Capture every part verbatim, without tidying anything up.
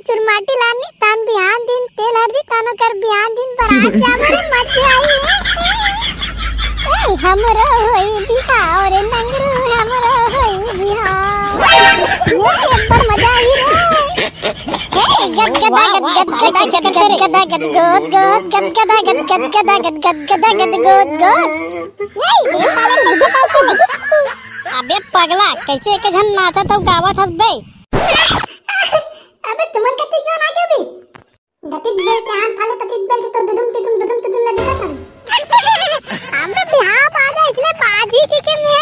चुरमाटी लानी, तान बिहान दिन तेल हरदी, तान ओकर बिहान दिन बरात जाबो रे, मजा आही रे। ए, हमरो होई बिहाव रे नंगरू, हमरो होई बिहाव। ये एक बार मजा आही रे। ए, गद गदा गद गद गदा गद गदा गद गोद गोद गद गदा गद गद गदा गद गद गदा गद गोद गोद। ए, ये पाले नहीं पालते नहीं। अबे पगला, कैसे एक झन नाचत अउ गावत हस बे? अबे तुमन कतिक झन आ गए बे? गतिक बेल के हाथ थाले ततिक बेल तो दुदुम तुदुम दुदुम तुदुम लगे था। अबे बिहाव आ गया इसलिए पाजी के के में।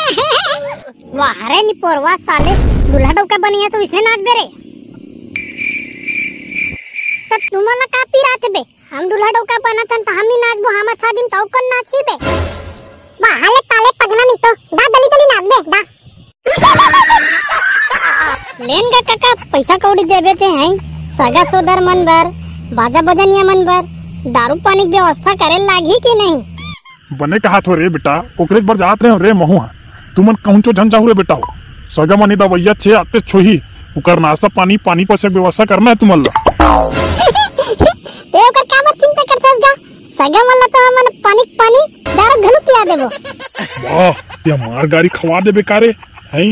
वाह रे निपोरवा साले, दूल्हा डौका बनिया तो इसने नाच बे रे। त तुमन ला का पीरा थे बे? हम दूल्हा डौका बनत हन त हम ही नाचबो, हमर शादी में त अउ कोन नाची बे? वाह, हाले ताले पगना नहीं तो, दा दली दली नाच बे, दा। लेन गा काका, पैसा कौड़ी देबे ते हैं, सगा सोदर मन बर, बाजा बजनिया मन बर, दारू पानी के व्यवस्था करे लागही कि नहीं? बने कहा थो रे बेटा, ओकरे बर जात रहे हो रे महू हा। तुमन कहूँचो झन जाहू रे बेटा हो। सगा मनी दवैया छे आते छोही, ओकर नाश्ता पानी, पानी पसे के व्यवस्था करना है तुमन ला। ते ओकर काबर चिंता करथस गा? सगा मन ला तो हमन पानी पानी दारू घलो पिया देबो। वाह, ते हमार गाड़ी खवा देबे का रे? हैं?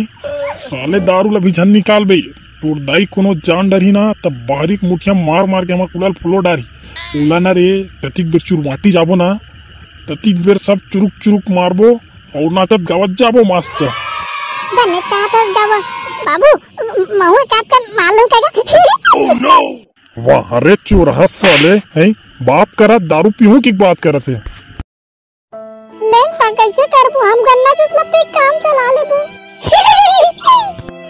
साले दारू ला भी झन निकाल बे। तोर दाई कोनो जान डरही ना, तब बाहरी के मुठिया मार मार के हमर कुलल फुलो डारही। ओला ना रे, ततिक बेर चुरमाटी जाबो ना, ततिक बेर सब चुरुक चुरुक मारबो अउ नाचत गावत जाबो मस्त। बने का तस गावा बाबू, म-, महू का कर मालूम का गा? वाह रे चोरहा साले, हैं? बात करत दारू पीहूं की बात करत हे। लेन त कैसे करबो? हम गन्ना जूस ला पी काम चला लेबो।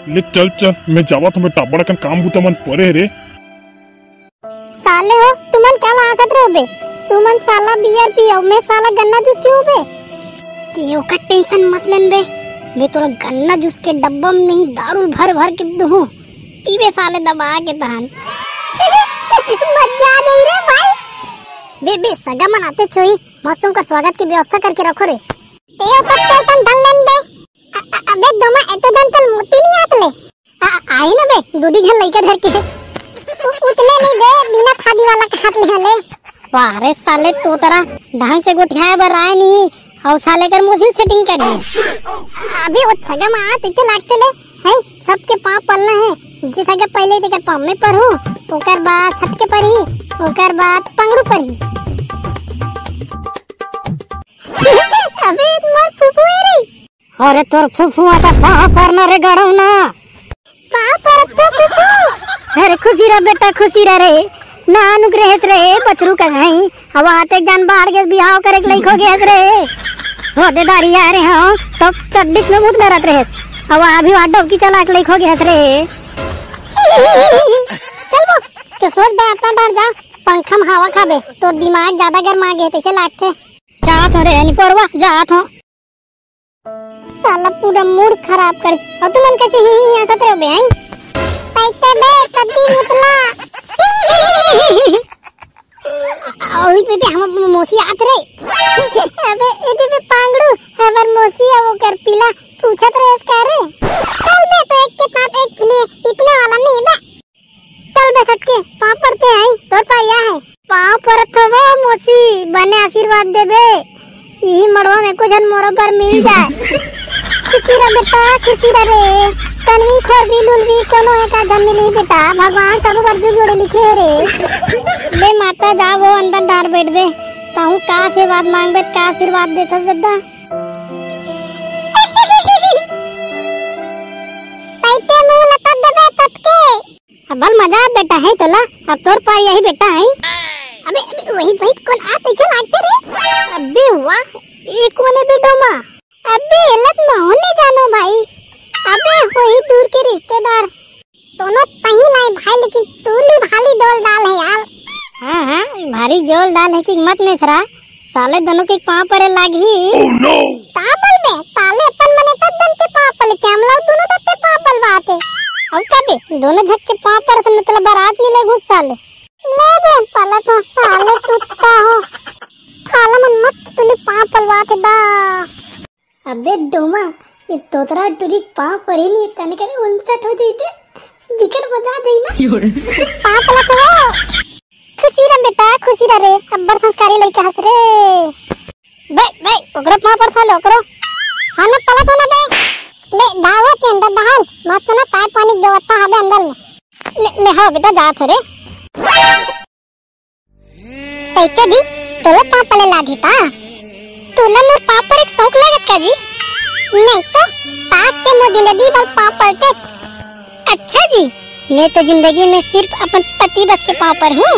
ले चल चल, मैं जावत हूँ बेटा, बड़कन काम बूता मन परे हे रे। साले हो, तुमन काला आसत रहो बे? तुमन साला बियर पियो, मैं साला गन्ना जूस पीऊं बे। ते ओकर टेंशन मत लेन बे, मैं तोला गन्ना जूस के डब्बा में नहीं दारू भर भर के दूहूं, पीबे साले दबा के तहन। मजा आ गई रे भाई। बे बे सगा मन आते छोई, मौसम का स्वागत की व्यवस्था करके रखो रे। ते ओ पत्ते तन धन लेन बे। अ-, अ-, अबे दोमा एतो धन तन मोती नहीं आत ले। आ, आई ना बे, दूधी झन लइका धर के। उ-, उतने नहीं बे, बिना थादी वाला का हाथ ले हले। वाह रे साले, तो तरा ढंग से गोठियाए बर आए नहीं, अउ साले कर मुसिल सेटिंग करिए। अभी वो सगा मा आते के लागते ले, है, सबके पाँव पलना है। जे सगा पहले तेकर पाँव में परहू, ओकर बाद छत के परही, ओकर बाद पंगड़ू परही। अबे मोर फुफू ए रे। अरे तोर फुफुआ त पाँव परना रे गड़ौना। पाँव परत तो फुफू। अरे खुशी रह बेटा, खुशी रह रे। नानुक रहेस रे, बछरू कस हई। अब आते जान बाढ़ के बिहाव करे के लइक हो गए रे। हो दे दारी आ रे हो, तो चड्डी में भूत डरत रहेस। अब अभी वहाँ डबकी चला के लइक हो गए रे। चल वो, तो सोच बे अपना डर जा, पंखा में हवा खाबे, तो दिमाग ज्यादा गर्मा गए तैसे लागते। जात हो रे निपोरवा, जात हो। साला पूरा मूड खराब कर। और तुमन कैसे ही, ही हंसत रहो बे, हैं? पैते बे, कद्दी मुतला। ओही पे, पे हम मौसी आत रहे। अबे, एदे पे पांगड़ू, हमर मौसी अब ओकर पीला पूछत रहे का रे? चल बे, तो एक के साथ एक ले, इतने वाला नहीं बे। चल बे सटके, पाँव परते हैं, तोर पाया है। पाँव परत हवो मौसी, बने आशीर्वाद देबे। इही मड़वा में कुछ मोरो बर मिल जाए। खुशी रह बेटा, खुशी रह रे। कनवी खोरवी लुलवी कोनो एका जन मिली बेटा। भगवान सब बर जुग जोड़े लिखे हे रे। ले माता जा वो अंदर डार बैठबे। तहूँ का आशीर्वाद मांगबे, का आशीर्वाद देथस दद्दा? पैते मुंह लटक देबे ततके। अब बल मजा आ बेटा है तोला, अब तोर पार यही बेटा है। अबे, अबे, वही, वही कौन आ पीछे लागते रे? अबे वाह, ये कौन है बे डोमा? अबे, एला त महू नहीं जानो भाई। अबे, वही दूर के रिश्तेदार। दोनों तही लाए भाई, लेकिन तू ली भाली जोलदार है यार। हाँ, हाँ, भारी जोलदार है कि मत मेसरा। साले दोनों के पाँव परे लागही। Oh no! का बोलबे? साले अपन मने तो दन के पाँव पले के, हम लोग दोनों दन के पाँव पलवाते। अब का बे? दोनों झक के पाँव पर से मतलब बारात नहीं ले घुस साले। ले बे, पलत हो साले कुत्ता हो। साला मन मत तुली पाँव पलवाते बा। अबे डोमा, ये तोतरा टुरी पाँव परी नहीं, तने करे उनसठ हो जइते। विकेट बजा देई ना। पाँव पलत हो। खुशी रह बेटा, खुशी रह रे, अब्बड़ संस्कारी लइका हस रे। बे, बे, ओकरो पाँव पर साले, ओकरो। हाँ, ना पलत हो ना बे। ले, डाहो के अंदर डहाल, मत सुना, ताय पानी के व्यवस्था हवे अंदर में। ले, ले, हो बेटा, जात हो रे। तइके दी, तोला पाँव पले लागही ता? तोला मोर पाँव पर एक शौक लागत का जी? नहीं तो, ताक के मोर जिंदगी भर पाँव पलते। अच्छा जी, मैं तो जिंदगी में सिर्फ अपन पति बस के पाँव पर हूँ,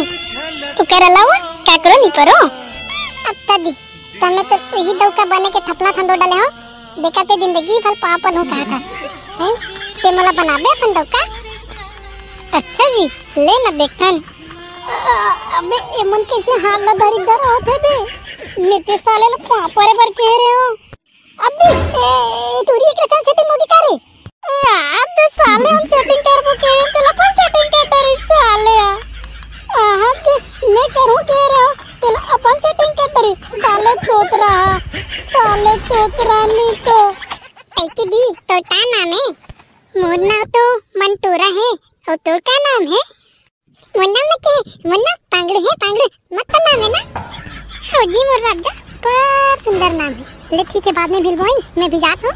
ओकर अलावा काकरो नहीं परो। अब त दी, तमे तो यही दौका बने के थपना थंदो डले हो, देखा ते जिंदगी भर पाँव पर हूँ कहा था, हैं? ते मोला बनाबे अपन दौका? अच्छा जी, ले ना देखथन। अ, अबे, एमन कैसे हाथ ला धरी धरा होथे बे? मैं ते साले ला पाँव परे बर कह रहे हो। अबे, ए, टूरी एक रचन सेटिंग होगी का रे? ए, आ, ते साले हम सेटिंग करबो कह रहे, तेला अपन सेटिंग कर डरे साले आ। आ, हम ते, मैं करूँ कह रहे हो, तेला अपन सेटिंग कर डरे, साले चोतरा, साले चोतरा नहीं तो। कैसे दी, तो का नाम है? मोर नाम तो मंटोरा है, और तो का नाम है? मुन्ना में के, मुन्ना पांगड़ू है, पांगड़ू, मस्त नाम है ना? हाँ जी, मोर राजा, बड़ सुंदर नाम है। ले ठीक है, बाद में मिलबो, मैं भी जात हूँ।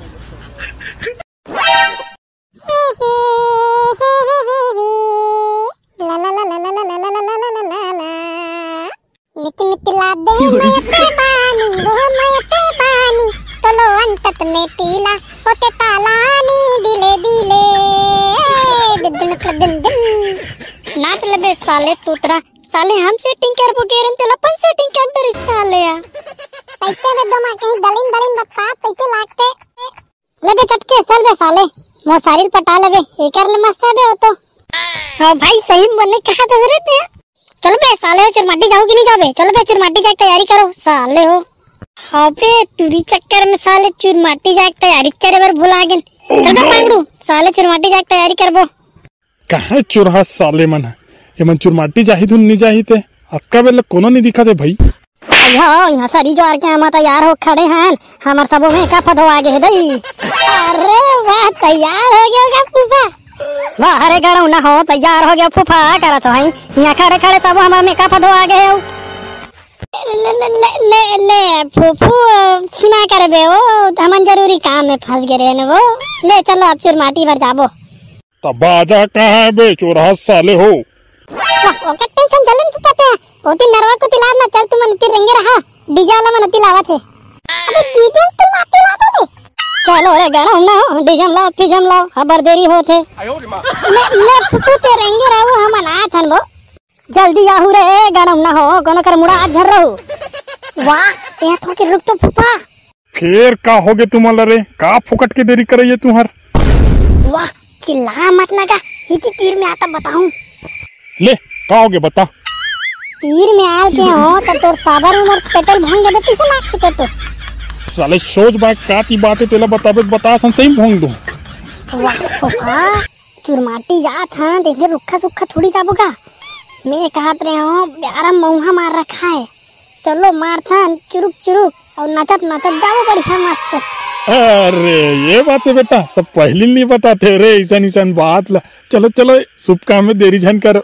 ला ला ला ला ला ला ला ला ला ला ला ला। मिट मिट ला दे मयते बानी, वो मयते बानी, तोलो अंतत में टीला, होते तालानी दिले दिले, दिन दिन दिन दिन। नाच ले बे साले तोतरा, साले हम सेटिंग करबो कह रहे, तेला अपन सेटिंग कर डरे साले आ। ऐसे में दो माँ कहीं दलिन दलिन बकवास पैसे लागते। ले बे चटके, चल बे साले, मोर सारी ल पटा लेबे, एकर ले मस्त है बे वो तो। हाँ भाई, सही में बने कहा था रे ते। चलो बे साले हो, चुरमाटी जाओ कि नहीं जाओ बे? चलो बे, चुरमाटी जाके तैयारी करो साले हो। हाँ बे, टूरी चक्कर में साले चुरमाटी जाके तैयारी करे बर भुला गेन। चल बे पांगड़ू, साले चुरमाटी जाके तैयारी करबो। कहाँ चुरहा साले मन ह? ये मन चुरमाटी जाही धुन नहीं जाही ते। अतका बेर ले कोनो नहीं दिखत हे भाई। अयो, यहाँ सरी ज्वार के आमा तैयार हो खड़े हन, हमर सबो मेकअप धोआ गे हे दई। अरे वाह, तैयार हो गया होगा फूफा। वाह रे गड़ौना हो, तैयार हो गया फूफा, करत हो हई। यहाँ खड़े खड़े सबो हमर मेकअप धोआ गे हे। ले, ले, ले, ले, ले, फूफू, छिमा करबे ओ, हमन जरूरी काम में फंस गे रहे न वो। ले चलो अब चुरमाटी बर जाबो। त बाजा कहाँ है बे चोरहा साले हो? वाह, ओकर टेंशन झलन फूफा ते। ओती नरवा को तिलार ना चल, तुमन ओती रेंगे रहा। डीजे वाला मन ओती लावत हे। अबे डीजे में तुम आती लावत हे? चलो रे गणा ना, डीजे में लाओ, पीजे में लाओ, हबर देरी होत हे। ले, ले फूफू ते रेंगे रहो, हमन आत हन बो। जल्दी आहू रे गणा ना हो, कोनो कर मुड़ा आज झर रहो। वाह, यहाँ थोके रुक तो फूफा। फेर का होगे तुमन ला रे? का फोकट के देरी करइया तुहर? वाह, चिल्ला मत ना गा, इति तीर में आता बताऊं। ले, का होगे बता। तीर में आल के हो त तोर साबर में मोर पेटल भंग दे पीछे लाग चुके तो। साले सोच बा का ती बात है तेला बताबे त बता सन सही भंग दूं। वाह फूफा, चुरमाटी जात हां, त इसने रुक्खा सुक्खा थोड़ी जाबो का? मैं कहत रहे हो, प्यारा मौहा मार रखा है। चलो मारथन चुरुक चुरुक अउ नचत नचत जाबो बढ़िया मस्त। अरे ये बात है बेटा, त पहली नहीं बताते रे ऐसन ऐसन बात ला। चलो चलो शुभ काम में देरी झन करो।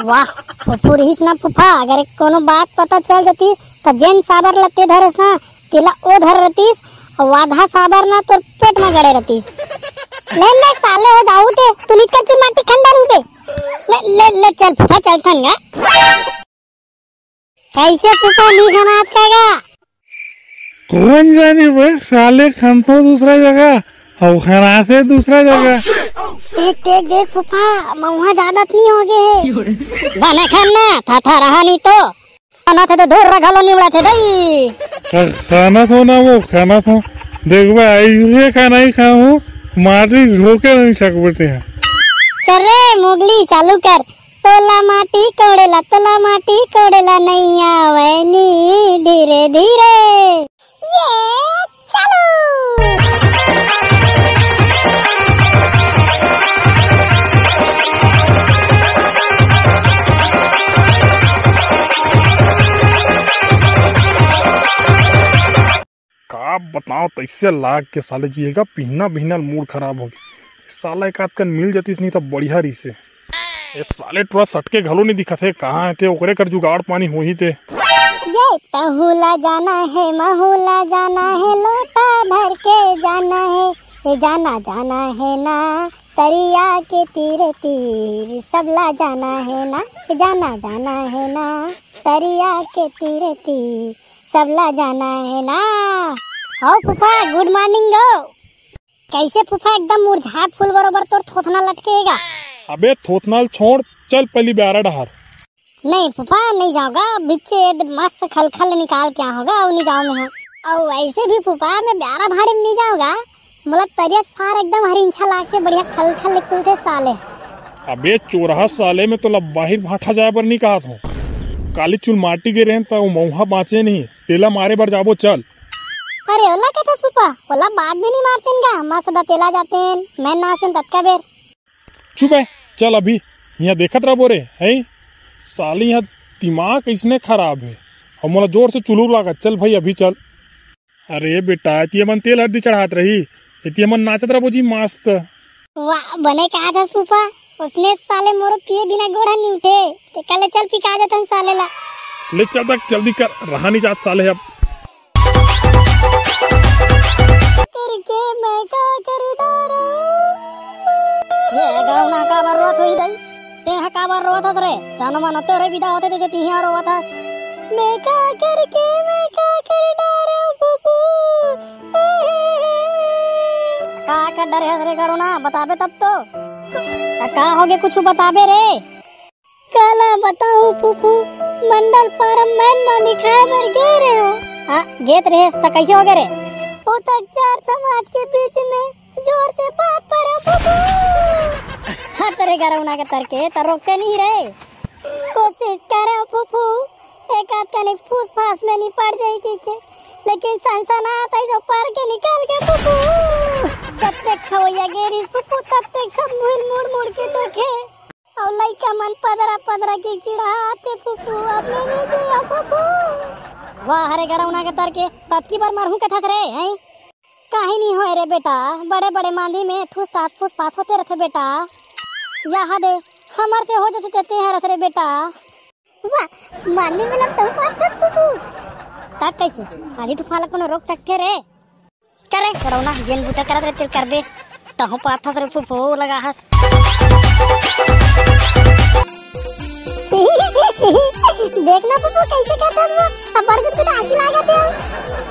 वाह फुफू रहीस ना फूफा, अगर कोनो बात पता चल जाती त जेन साबर लते धरस ना तेला ओ धर रहतीस अउ आधा साबर ना तोर पेट में गड़े रहतीस। ले ले साले हो जाऊ ते, तू निकल चुन माटी खंडा रूपे। ले ले ले चल फूफा चलथन गा। कैसे फूफा नी खनात का गा? कौन जानी बे, साले खनथो दूसरा जगह, अउ खनाथे दूसरा जगह। देख देख देख फूफा, महुआ ज्यादा त नहीं हो गए है। बने खन ना, था था रहा नहीं तो। खाना थे तो दूर रखा लो निवड़ा थे दई। खा-, खाना थो ना वो, खाना थो। देख बे, ये खाना ही खाऊं, माटी धो के नहीं सकते हैं। चल रे मोगली, चालू कर। तोला माटी कोड़ेला, तोला माटी कोड़ेला, नैया वैनी धीरे धीरे। ये चालू। का बताओ, तैसे लाग के साले जी का पीना पीना मूड खराब हो गया। साला एक आध कन मिल जतिस नहीं त बढ़िया रहिसे। ए साले टुरा सटके घलो नहीं दिखत हे, कहाँ हे ते, ओकरे कर जुगाड़ पानी होही ते। ये तहूँ ला जाना है, महूँ ला जाना है, लोटा धर के जाना है, ये जाना जाना है ना, तरिया के तीर तीर सब ला जाना है ना, ये जाना जाना है ना, तरिया के तीर तीर सब ला जाना है ना। हो फूफा, गुड मॉर्निंग हो। कैसे फूफा एकदम मुरझाए फूल बरोबर तोर थोथना लटकेगा? अबे थोथना ल छोड़, चल पहली ब्यारा डहार। नहीं फूफा, नहीं जाऊंगा, बिच्चे ये मस्त खलखल निकाल के आऊंगा, अउ नहीं जाऊं मैं। अउ वैसे भी फूफा, मैं ब्यारा भाड़े में नहीं जाऊंगा, मोला तरिया फार एकदम हरिंछा लाग के बढ़िया खलखल निकलते साले। अबे चोरहा साले, में तोला बाहिर भाठा जाए बर नहीं कहत हूँ। काली चुल माटी गे रहेन त मऊहा बाँचे नहीं, तेला मारे बर जाबो, चल। अरे ओला कथस फूफा, ओला बात भी नहीं मारतेन गा, मस्त दतेला जातेन, मैं ना आसेन ततका बेर। चुप है, चल अभी यहाँ देखत रहबो रे, है साली यहाँ दिमाग इसने खराब है। और मोला जोर से चुलू लागत, चल भाई अभी चल। अरे बेटा, एती हमन तेल हरदी चढ़ात रही, एती हमन नाचत रहबो जी मस्त। वाह, बने कहा था फूफा, उसने साले मोरो पिए बिना गोड़ नहीं उठे। ते कल चल पिका जातन साले ला। ले चल तक जल्दी कर, रहा नहीं जात साले अब। करके मैं का कर डारा। ये गौना का बर रोत हुई दई? तेहा काबर रोवत हस रे? जानो मानो तोरे विदा होते ते जे तिहिया रोवत हस। मैं का करके, मैं का कर डारे हूँ फूफू। का कर डरे हस रे गरोना? बताबे तब तो। त का होगे, कुछ बताबे रे? काला बताऊं फूफू, मंडल फार्म मैन मा दिखाए बर गे रहे हो। हाँ, गेत रहे त कैसे होगे रे? ओ तक चार समाज के बीच में जोर से बात करो फूफू। हाँ, तेरे गरौना के तरके त रोकते नहीं रे। कोशिश करे फूफू, एक आध कनिक फूस फास में नहीं पड़ जाई कहिके, लेकिन सनसनात ऐसे ऊपर के निकल के फूफू। जब तक खवैया गेरी फूफू, तब तक सब मुड़ मुड़ मुड़ के देखे। और लइका मन पदरा पदरा के चिढ़ाते फूफू, अब मैं नहीं जिया फूफू। वाह, हरे गरौना के तरके, ततकी बर मरहूं कथस रे, हैं? काहे नहीं होए रे बेटा, बड़े बड़े मांदी में ठूस ठास फूस फास होते रहते बेटा। यहाँ दे, हमर से हो जाते ते हरस रे बेटा। वाह, मांदी में लग तहूं पाथस फूफू। तक कैसे? आंधी तूफान ला कोनो रोक सकथे रे? करे करौना, जेन बूता करत रे तेल करबे। तहूं पाथस रे फूफू लगा हस। देख ना फूफू, कैसे करथस वो, अब्बड़ गुदगुद आसी लागत हे।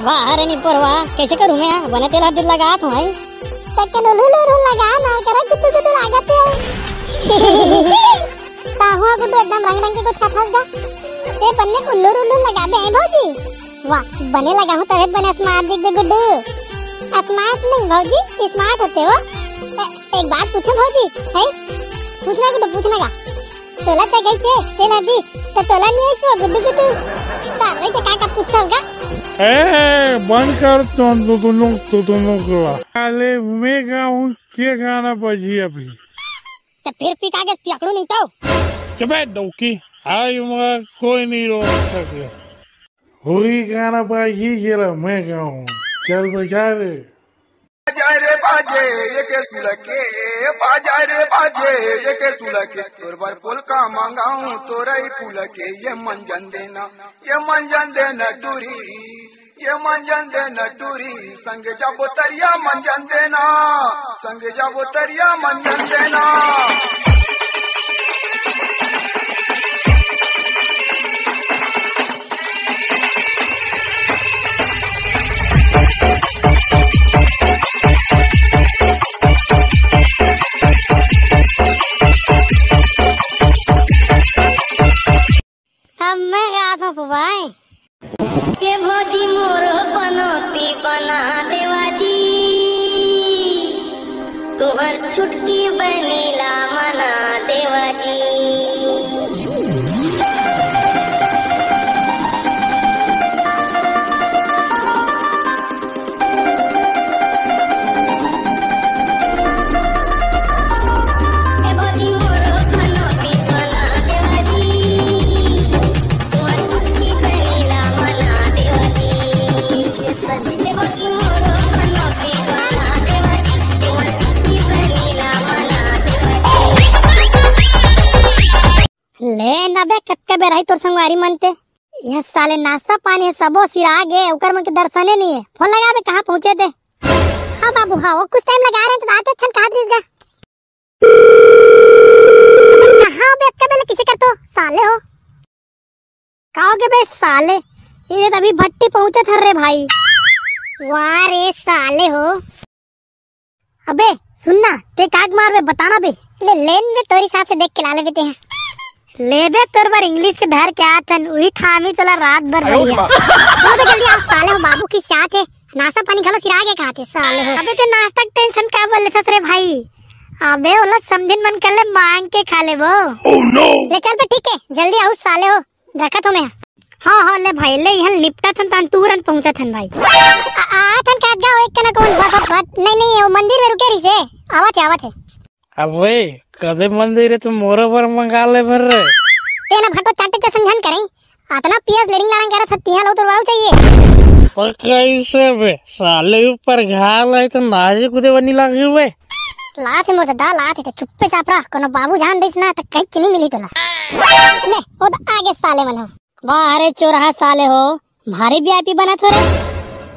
वाह रे निपोरवा, कैसे करूं मैं? बने तेल हरदी लगात हूं, हैं? तक के लुलु लुलु लगा ना, करे गुदगुद लागत हे। ताहुआ गुड्डू एकदम रंग रंग के कुछ करथस गा। ते बन्ने उल्लू रुल्लू लगाबे, हैं भौजी? वाह, बने लगा हूं तबे बने smart दिखबे गुड्डू। Smart नहीं भौजी, smart होथे वो। ए, एक बात पूछूं भौजी, हैं? पूछना गुड्डू, पूछना गा। तोला चघई से तेल हरदी, त तोला नहीं आइस वो गुड्डू गुड्डू। तार भाई तो का का पूछथस गा? ए, बंद कर तुम, तू, तू लोग, तू, तू लोग ला। अरे, मैं गाऊं, के गाना बजी अभी? त फिर पिका के पियकड़ू नहीं तो। चुप है डौकी, आज मगर कोई नहीं रोक सके। हुई गाना पाई ही गेला मैं गाऊं। चल बजा रे। बाजा रे बाजे ये के सुलके, बाजा रे बाजे ये के सुलके, तोर बर पोलका मंगाऊं तोरई फूल के, ये मंजन देना, ये मंजन देना टूरी, ये मंजन देना टूरी, संग जाबो तरिया मंजन देना, संग जाबो तरिया मंजन देना। अब मैं गात हूँ फुफाए। के भौजी मोरो पनौती बना देवा जी, तुहर छुटकी बहिनी ला मना देवा जी। ले ना बे, कतका बेर आही तोर संगवारी मन ते। ये साले नाश्ता पानी हे, सबो सिरा गे, ओकर मन के दर्शने नहीं हे। फोन लगा बे, कहाँ पहुँचे ते? हाँ बाबू, हाँ, वो कुछ टाइम लगा रहे हैं, तो आते क्षण कहा दीस गा। कहाँ बे, अतका बेला किसे कर तो, साले हो। का हो गे बे साले, ये तो अभी भट्टी पहुँचत हन रे भाई। वाह रे साले हो। अबे सुन ना, ते काग मार बे, बताना बे। ले लेन बे, तोरी हिसाब से देख के ला लेबे ते हैं। लेबे तोर बर इंग्लिश के धर के आत हन, उही थामी तोला रात भर आयो रे भैया। माँ। चलो बे जल्दी आओ, साले हो बाबू की साथ है, नाश्ता पानी घलो सिरा के खाते साले हो। अबे ते नाश्ता के टेंशन का बर लेथस रे भाई? अबे ओला समधिन मन कर ले, मांग के खा लेबो। ले चल बे, ठीक है, जल्दी आओ साले हो, रखत हो मैं। हाँ हाँ, ले भाई, ले इहन निपटत हन, तान तुरंत पहुंचत हन भाई। आ- आत हन काट गाँव एक कना कौन बात बात, नहीं नहीं, वो मंदिर में रुके रही से, आवत है, आवत है। अबे कदे मंदिर है, तो मोरो बर मंगा ले भर रे। ए ना भटो चाटे के समझन करें, अतना पियास लेरिंग लारंग करत हत्ती है, लो तो वाऊ चाहिए। तो कैसे बे साले, ऊपर घाल है तो नाचे कूदे बनी लागे बे। लाच मोर दा लाच, ते चुप्पे चाप रह, कोनो बाबू जान देस ना, तो कहीं नहीं मिली तोला। ले, ओ द आगे साले मन हो। वाह रे चोरहा साले हो, भारी वीआईपी बनत हो रे।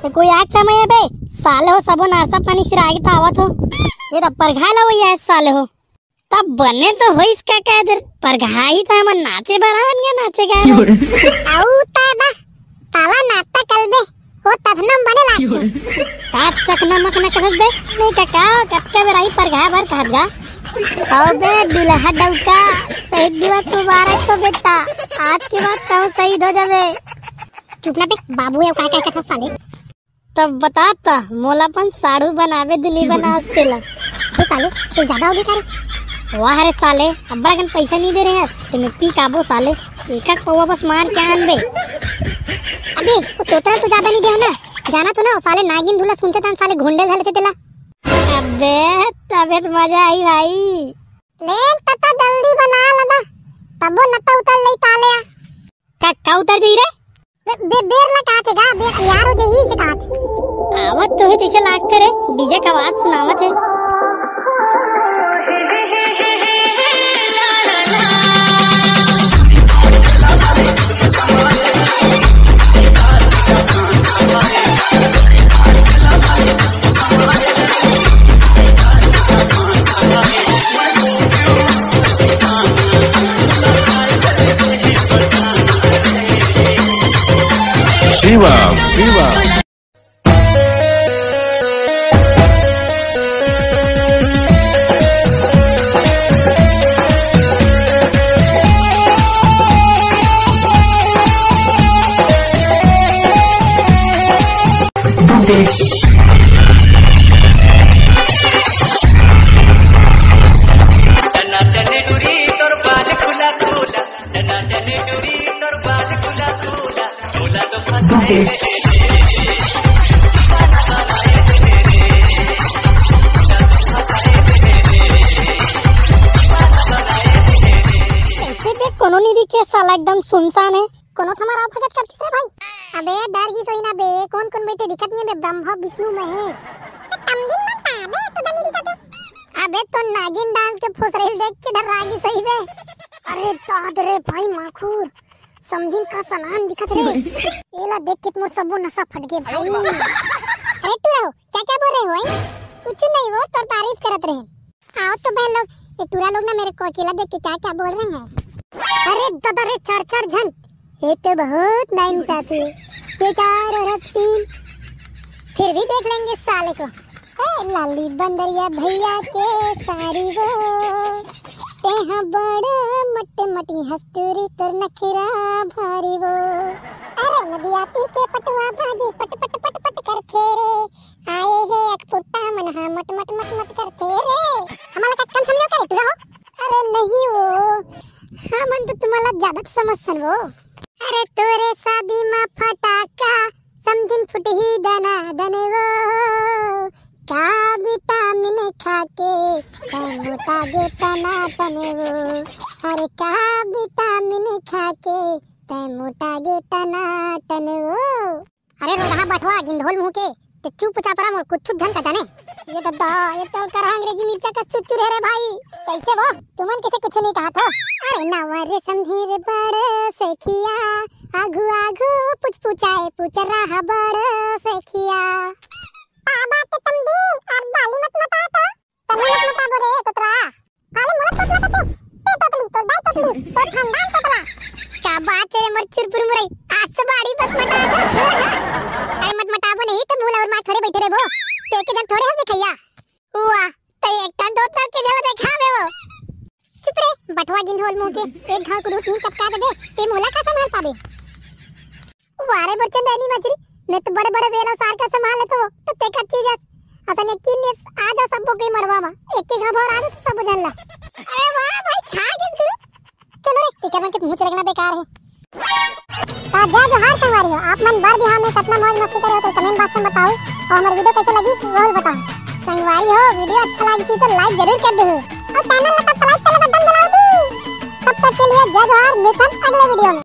ये कोई आग समय है बे? साले हो सबो नाश्ता पानी सिरा के तो आवत हो। ये तो परघाय ला वही है साले हो। तब बने तो होइस का, का दर परघाई तो हमन नाचे बर आन गे, नाचे गाए बर। आऊ ता दा, ताला नाश्ता कर दे। वो तखनम बने लागथे। का चकना मकना कहत बे? नहीं काका, कतका बेर आही परघाय बर कहत गा। अबे दुल्हा डौका, शहीद दिवस मुबारक हो बेटा। आज के बाद तू शहीद हो जाबे। चुप ना बे, बाबू है, का, का, का, साले। तब बता ता, मोला अपन साढ़ू बनाबे दुनी बनास तेला। ए साले, तू ज्यादा हो गया क्या रे? वाह रे साले, अब्बड़ अकन पैसा नहीं दे रहे हैं, ते मैं पी काबो साले, एक एक पौवा बस मार के आन दे। अबे, वो तोतरा तो ज्यादा नहीं दे हो ना, जाना तो ना, वो साले नागिन धुला सुनते तान साले घोंडे धर लेते तेला। अबे, तबे तो मजा आई भाई। ले तत्ता जल्दी बना लदा, तबो नत्ता उतर ले ताले आ। का, का उतर जाई रे? बे, बे, बेर ला काथे गा, बेर तैयार हो जाई से काथे। आवत तो है जैसे लागते रे, डीजे का आवाज सुनावत है। शिवम, शिवम। ऐसे बे कोनो नहीं दिखे साला, एकदम सुनसान है। कोनो थमर आप भगत करतिस रे भाई। अबे डर गिस होई ना बे, कोन कोन बइठे दिखत नहीं बे, ब्रह्मा विष्णु महेश। अबे तमदिन मन का बे, तो दनी दिखत है। अबे तो नागिन डांस के फुसरेल देख के डर गिस होई बे। अरे दाद रे भाई माखुर, समधिन का सनान दिखत रे। एला देख के मोर सबो नशा फट गे भाई। अरे तू रहो, क्या क्या बोल रहे हो, हैं? कुछ नहीं, वो तो तारीफ करत रहे। आओ तो बहन लोग, ये टूरा लोग ना मेरे को अकेला देख के क्या क्या बोल रहे हैं। अरे दादा रे, चार चार झन, ये तो बहुत नाइंसाफी है। ये चार और हम तीन, फिर भी देख लेंगे साले को। ए लाली बंदरिया भैया के सारी वो, तेहा बड़ा मट मटी हस्तूरी तोर नखरा भारी वो। अरे नदिया पी के पटवा भाजी पट पट पट पट करथे रे। आए हे एक फुट्टा मन हा मट मट मट मट करथे रे। हमला कक्कन समझो करे तू हो? अरे नहीं वो, हमन तो तुम्हाला ज्यादा समझथन वो। अरे तोरे शादी मा फटाका समधिन फुटही दना दन वो। का विटामिन खा के तै मोटा गे टनाटन वो। अरे का विटामिन खा के तै मोटा गे टनाटन वो। अरे रोगहा बठवा गिंढोल मुंह के, ते चुपचाप रह मोर कुछ झन का जाने। ये ददा, ये तो कर अंग्रेजी मिर्चा का चुचुर है रे भाई। कैसे वो? तुमन कैसे कुछ नहीं कहा था? अरे नवर संधीर बड़ सखिया, आघू आघू पुचपुचाए पुचराहा बड़ सखिया। का बात है तमदीन, अउ बाली मत मता तो। तनी मत मता बोले तोतला। खाली मुलक तोतला कते? ते तोतली, तोर दाई तोतली, तोर खानदान तोतला। का बात है मोर चुरपुर मुरई, आज तो बाड़ी मत मटा। अरे मत मटाबो नहीं तो मुंह ला अउ मार थोड़े बैठे रहबो। ते के जन थोड़े हंसे खैया। वाह, ते एक टन दो टन के जला देखा बे वो। चुप रे, बटवा गिन होल मुंह के, एक घाव कुदू तीन चपका देबे, ते मोला का संभाल पाबे? वाह रे बच्चन दैनी मछरी, मैं तो बड़े बड़े बेला सार का संभाल लेतो, तो ते का चीज अस-, असन एक ही ने आ जा सबको के मड़वा मा, एक के घाव भर आ जा तो सब जन ला। अरे वाह भाई, छा गिस तू। चलो रे, एकर मन के मुंह चलगना बेकार है। ता जय जोहार संगवारी हो, आप मन बर बिहाव में कतना मौज मस्ती करे हो तो comment box में बताओ, और हमारे video कैसे लगी वो भी बताओ। संगवारी हो, video अच्छा लगी तो like जरूर कर दो, और channel ला subscribe करे बटन दबाओ दी। तब तक के लिए जय जोहार, मिलथन अगले video में।